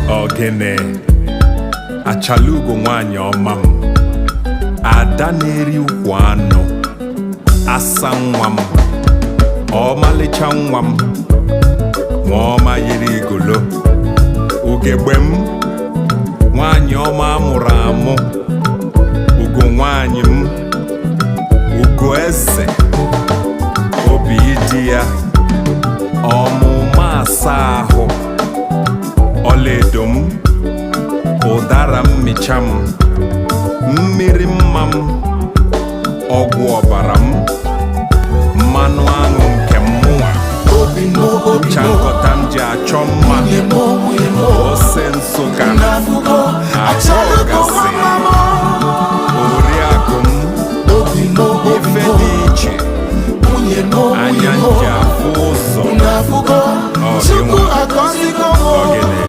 Ogene achalugo nwanyị ọma m, ada na-eri ukwu anụ, asa nwa m, ọmalịcha nwa m, nwa ọma yiri igolo, ugegbe m, nwanyị ọma amụrụ amụ, ugo nwanyị m, ugo eze, obi dị ya, ọmụma asa ahụ, ọlaedo m, ụdara mmịcha m, mmiri mma m, ọgwụ ọbara m, mmanụ aṅụ nke mụnwa, Obi m, obi ncha m, nkọta m ji achọ mma. Nwunye m, nwunye